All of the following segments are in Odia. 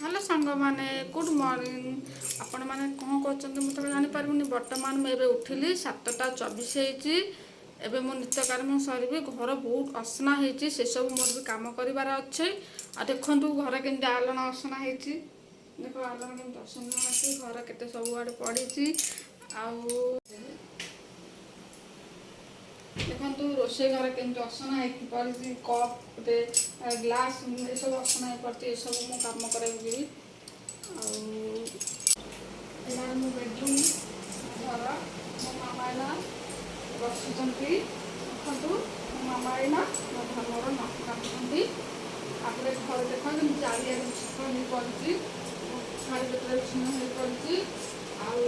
ହ୍ୟାଲୋ ସାଙ୍ଗମାନେ, ଗୁଡ଼୍ ମର୍ଣ୍ଣିଂ। ଆପଣମାନେ କ'ଣ କରୁଛନ୍ତି ମୁଁ ତ ଜାଣିପାରିବିନି। ବର୍ତ୍ତମାନ ମୁଁ ଏବେ ଉଠିଲି, 7:24 ହେଇଛି। ଏବେ ମୋ ନିତ୍ୟକର୍ମ ସରିବି। ଘର ବହୁତ ଅସନା ହେଇଛି, ସେସବୁ ମୋର ବି କାମ କରିବାର ଅଛି। ଆଉ ଦେଖନ୍ତୁ ଘର କେମିତି ଆଲଣ ଅସନା ହେଇଛି। ଦେଖ, ଆଲଣ କେମିତି ଅସନା ହେଇଛି, ଘର କେତେ ସବୁଆଡ଼େ ପଡ଼ିଛି। ଆଉ ଦେଖନ୍ତୁ ରୋଷେଇ ଘର କେମିତି ଅସନା ହେଇକି ପଡ଼ିଛି। କପ୍ ଗୋଟେ, ଗ୍ଲାସ୍, ଏସବୁ ଅସନା ହେଇ ପଡ଼ିଛି। ଏସବୁ ମୁଁ କାମ କରିବାକୁ ଯିବି। ଆଉ ଏଇଟା ମୋ ବେଡ଼ରୁମ୍ ଘର। ମୋ ମାମା ଏଇନା ବସୁଛନ୍ତି। ଦେଖନ୍ତୁ, ମୋ ମାମା ଏଇନା ମୋ ଧନର ନଖ କାଟୁଛନ୍ତି। ତାପରେ ଘର ଦେଖନ୍ତୁ, ଚାରିଆଡ଼େ ଛିଟ ହେଇ ପଡ଼ିଛି, ଶାଢ଼ୀ ପତ୍ର ଛିନ ହେଇ ପଡ଼ିଛି। ଆଉ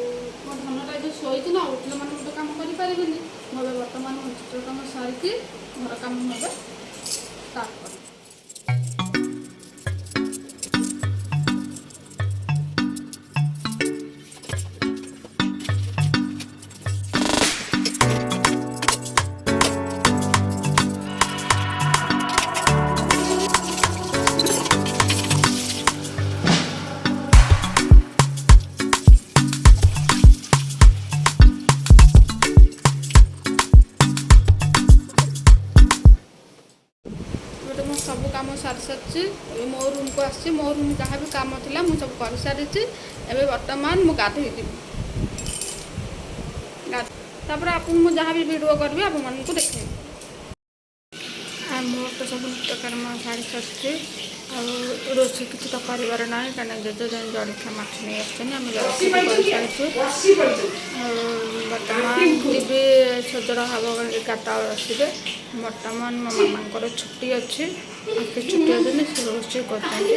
ମୋ ଧନଟା ଏବେ ଶୋଇଛି ନା, ଉଠିଲେ ମାନେ ମୁଁ ତ କାମ କରିପାରିବିନି। ମୁଁ ଏବେ ବର୍ତ୍ତମାନ ମୋ ଚିତ୍ର କାମ ସାରିକି ଘର କାମ ମୁଁ ଏବେ ଷ୍ଟାର୍ଟ କରିବି। ଏବେ ତ ମୁଁ ସବୁ କାମ ସାରି ସାରିଛି। ଏବେ ମୋ ରୁମ୍କୁ ଆସିଛି। ମୋ ରୁମ୍ ଯାହା ବି କାମ ଥିଲା ମୁଁ ସବୁ କରିସାରିଛି। ଏବେ ବର୍ତ୍ତମାନ ମୁଁ ଗାଧେଇ ଯିବି। ତାପରେ ଆପଣ ମୁଁ ଯାହା ବି ଭିଡ଼ିଓ କରିବି, ଆପଣମାନଙ୍କୁ ଦେଖେଇବି। ଆଉ ମୋର ତ ସବୁ ନିତ୍ୟକର୍ମ ସାରି ସାରିଛି। ଆଉ ରୋଷେଇ କିଛି ତ କରିବାର ନାହିଁ, କାହିଁକିନା ଜେଜେ ଯାଇ ଜଳଖିଆ ମାଛ ନେଇ ଆସିଛନ୍ତି। ଆମେ ଜଳଖିଆ ବି କରିସାରିଛୁ। ଆଉ ବର୍ତ୍ତମାନ ଯିବି, ସଜଡ଼ା ହେବ, 11ଟା ବେଳେ ଆସିବେ। ବର୍ତ୍ତମାନ ମୋ ମାମାଙ୍କର ଛୁଟି ଅଛି, ଅଫିସ୍ ଛୁଟି ଅଛନ୍ତି, ସେ ରୋଷେଇ କରୁଛନ୍ତି।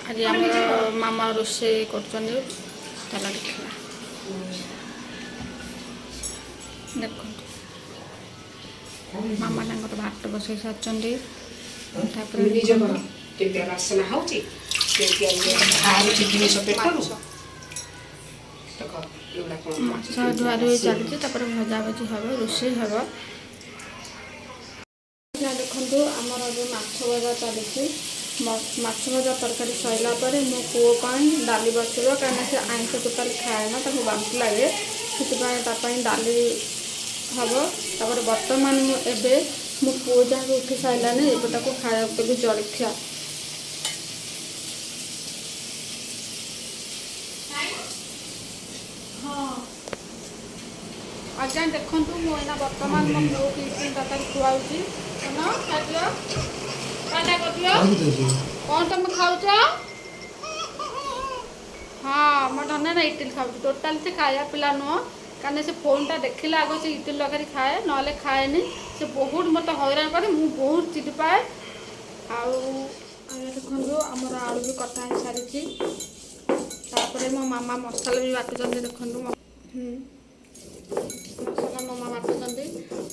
ଆଜି ଆମର ମାମା ରୋଷେଇ କରୁଛନ୍ତି। ଚାଲ ଦେଖିବା। ଦେଖନ୍ତୁ, ମାମା ତାଙ୍କର ଭାତ ବସେଇ ସାରିଛନ୍ତି। ତାପରେ ନିଜେ କର, କେମିତିଆ ବାସନା ହଉଛି, କେମିତିଆ ଇଏ ବାହାରୁଛି ଜିନିଷ ପେଟରୁ। ଦେଖ, ଏଗୁଡ଼ା କ'ଣ? ମାଛ ଧୁଆ ଧୁଇ ଚାଲିଛି, ତାପରେ ଭଜା ଭଜି ହେବ, ରୋଷେଇ ହେବ। ଦେଖନ୍ତୁ, ଆମର ଏବେ ମାଛ ଭଜା ଚାଲିଛି। ମାଛ ଭଜା ତରକାରୀ ସରିଲା ପରେ ମୋ ପୁଅ ପାଇଁ ଡାଲି ବସିବ, କାହିଁକିନା ସେ ଆଇଁଷ ଟୋଟାଲି ଖାଏ ନା, ତାକୁ ବାନ୍ତି ଲାଗେ। ସେଥିପାଇଁ ତା ପାଇଁ ଡାଲି ହେବ। ତାପରେ ବର୍ତ୍ତମାନ ମୁଁ ଏବେ ମୋ ପୁଅ ଯାହାକୁ ଉଠି ସାରିଲାନି, ଏବେ ତାକୁ ଖାଇବାକୁ ଦେବି ଜଳଖିଆ। ହଁ ଆଜ୍ଞା, ଦେଖନ୍ତୁ, ମୁଁ ଏଇନା ବର୍ତ୍ତମାନ ମୋ ପୁଅକୁ ଇଟିଲି ତରକାରୀ ଖୁଆଉଛି। କଣ ଖାଇଦିଅ, କଣଟା କରିଦିଅ, କ'ଣ ତମେ ଖାଉଛ? ହଁ, ମୋ ଧନ ନା ଇଟିଲି ଖାଉଛି। ଟୋଟାଲି ସେ ଖାଇବା ପିଲା ନୁହଁ, କାରଣ ସେ ଫୋନ୍ଟା ଦେଖିଲେ ଆଗ ସେ ଇଟିଲି ତରକାରୀ ଖାଏ, ନହେଲେ ଖାଏନି। ସେ ବହୁତ ମୋତେ ହଇରାଣ କରେ, ମୁଁ ବହୁତ ଚିଡ଼ି ପାଏ। ଆଉ ଆଜ୍ଞା ଦେଖନ୍ତୁ, ଆମର ଆଳୁ ବି କଟା ହେଇସାରିଛି। ତାପରେ ମୋ ମାମା ମସଲା ବି ବାଟୁଛନ୍ତି। ଦେଖନ୍ତୁ, ମସଲା ମାମା ବାଟୁଛନ୍ତି,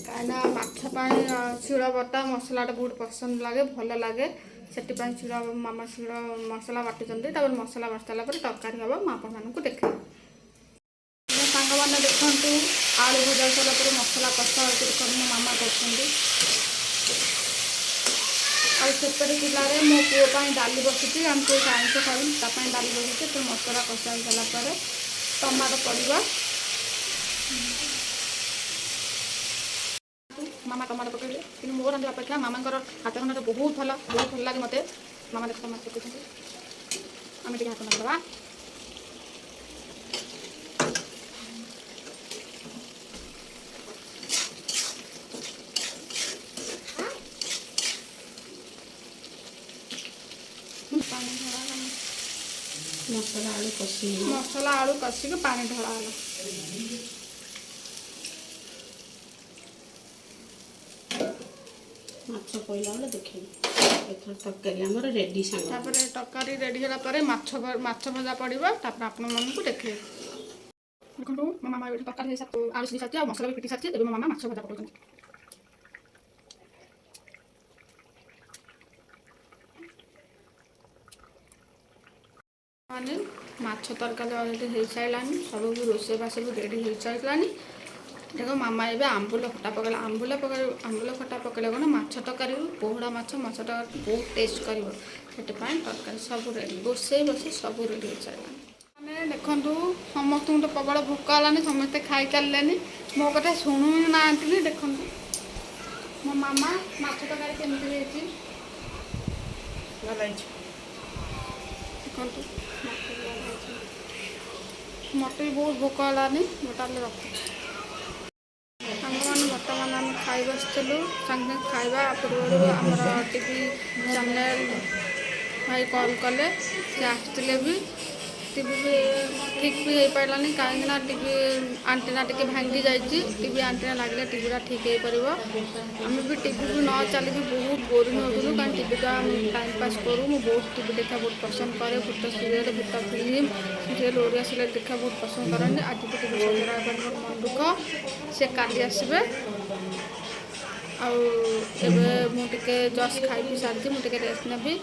କାହିଁକିନା ମାଛ ପାଇଁ ଶିଳ ବଟା ମସଲାଟା ବହୁତ ପସନ୍ଦ ଲାଗେ, ଭଲ ଲାଗେ। ସେଥିପାଇଁ ଶିଳ ମାମା ଶିଳ ମସଲା ବାଟୁଛନ୍ତି। ତାପରେ ମସଲା ବାଟି ସାରିଲା ପରେ ତରକାରୀ ହେବ, ମୁଁ ଆପଣମାନଙ୍କୁ ଦେଖେଇବି। ମୋ ସାଙ୍ଗମାନେ ଦେଖନ୍ତୁ, ଆଳୁ ଭଜା ସାରିଲା ପରେ ମସଲା କଷା ହେଉଛି। ଦେଖନ୍ତୁ, ମୋ ମାମା କରୁଛନ୍ତି। ଆଉ ସେପଟେ ଚୁଲାରେ ମୋ ପୁଅ ପାଇଁ ଡାଲି ବସିଛି। ଆମେ ପୁଅ ଆଇଁଷ ଖାଉନି, ତା ପାଇଁ ଡାଲି ବସିଛି। ତ ମସଲା କଷା ହେଇସାରିଲା ପରେ ଟମାଟୋ ପଡ଼ିବ। ମାମା ଟମାଟୋ ପକେଇଲେ, କିନ୍ତୁ ମୋ ରାନ୍ଧିବା ଅପେକ୍ଷା ମାମାଙ୍କର ହାତ ରନ୍ଧାଟା ବହୁତ ଭଲ, ବହୁତ ଭଲ ଲାଗେ ମୋତେ। ମାମା ଦେଖ, ଟମାଟୋ ପକେଇଛନ୍ତି, ଆମେ ଟିକେ ହାତ ମାରିଦେବା। ପାଣି ଢଳା ହେଲା। ମସଲା ଆଳୁ କଷି ମସଲା ଆଳୁ କଷିକି ପାଣି ଢଳା ହେଲା। ମାଛ ପଇଲା ବେଳେ ଦେଖେଇବି। ଏଥର ତରକାରୀ ଆମର ରେଡି ସାଙ୍ଗ। ତାପରେ ତରକାରୀ ରେଡ଼ି ହେଲା ପରେ ମାଛ ଭଜା ପଡ଼ିବ। ତାପରେ ଆପଣମାନଙ୍କୁ ଦେଖେଇବି। ଦେଖନ୍ତୁ, ମୋ ମାମା ଏଠି ତରକାରୀ ହେଇସାରିଛି, ଆଳୁ ସିଝି ସାରିଛି ଆଉ ମସଲା ବି ଫିଟି ସାରିଛି। ଏବେ ମୋ ମାମା ମାଛ ଭଜା ପକାଉଛନ୍ତି। ମାନେ ମାଛ ତରକାରୀ ଅଲରେଡ଼ି ହେଇସାରିଲାଣି, ସବୁ ବି ରୋଷେଇବାସ ବି ରେଡ଼ି ହେଇସାରିଲାଣି। ଦେଖ, ମାମା ଏବେ ଆମ୍ବୁଲ ଖଟା ପକେଇଲା। ଆମ୍ବୁଲ ପକେଇଲେ, ଆମ୍ବୁଲ ଖଟା ପକେଇଲେ କ'ଣ, ମାଛ ତରକାରୀ, ପୋହଳା ମାଛ, ମାଛ ତରକାରୀ ବହୁତ ଟେଷ୍ଟ କରିବ। ସେଥିପାଇଁ ତରକାରୀ ସବୁ ରେଡ଼ି, ରୋଷେଇ ବାସ ସବୁ ରେଡ଼ି ହେଇସାରିଲାଣି। ମାନେ ଦେଖନ୍ତୁ, ସମସ୍ତଙ୍କୁ ତ ପ୍ରବଳ ଭୋକ ହେଲାନି, ସମସ୍ତେ ଖାଇ ଚାଲିଲେନି, ମୋ କଥା ଶୁଣୁ ନାହାନ୍ତି। ଦେଖନ୍ତୁ, ମୋ ମାମା, ମାଛ ତରକାରୀ କେମିତି ହେଇଛି? ଭଲ ହେଇଛି। ଦେଖନ୍ତୁ, ମାଛ ଭଲ ହେଇଛି। ମୋତେ ବି ବହୁତ ଭୋକ ହେଲାନି। ମୁଁ ତାହେଲେ ରଖୁଛି ସାଙ୍ଗମାନେ। ବର୍ତ୍ତମାନ ଆମେ ଖାଇ ବସିଥିଲୁ। ସାଙ୍ଗେ ସାଙ୍ଗେ ଖାଇବା ପୂର୍ବରୁ ଆମର ଟିଭି ଚ୍ୟାନେଲ୍ ଭାଇ କଲ୍ କଲେ। ସେ ଆସିଥିଲେ ବି, ଟିଭି ବି ଠିକ୍ ବି ହେଇପାରିଲାନି, କାହିଁକିନା ଟିଭି ଆଣ୍ଟିନା ଟିକେ ଭାଙ୍ଗି ଯାଇଛି। ଟିଭି ଆଣ୍ଟିନା ଲାଗିଲେ ଟିଭିଟା ଠିକ୍ ହେଇପାରିବ। ଆମେ ବି ଟିଭି ବି ନ ଚାଲିକି ବହୁତ ବୋରିଂ ହେଉଥିଲୁ, କାରଣ ଟିଭିଟା ଆମେ ଟାଇମ୍ ପାସ୍ କରୁ। ମୁଁ ବହୁତ ଟିଭି ଦେଖିବା ବହୁତ ପସନ୍ଦ କରେ। ଭୂତ ସିରିଏଲ୍, ଭୂତ ଫିଲ୍ମ ସିରିଏଲ୍, ଓଡ଼ିଆ ସିରିଏଲ୍ ଦେଖିବା ବହୁତ ପସନ୍ଦ କରନ୍ତି। ଆଜି ବି ଟିଭି ସଜଡ଼ା ହେବାରୁ ମୋର ମନ ଦୁଃଖ। ସେ କାଲି ଆସିବେ। ଆଉ ଏବେ ମୁଁ ଟିକେ ଜଷ୍ଟ ଖାଇ ପିଇ ସାରିଛି, ମୁଁ ଟିକେ ରେଷ୍ଟ ନେବି।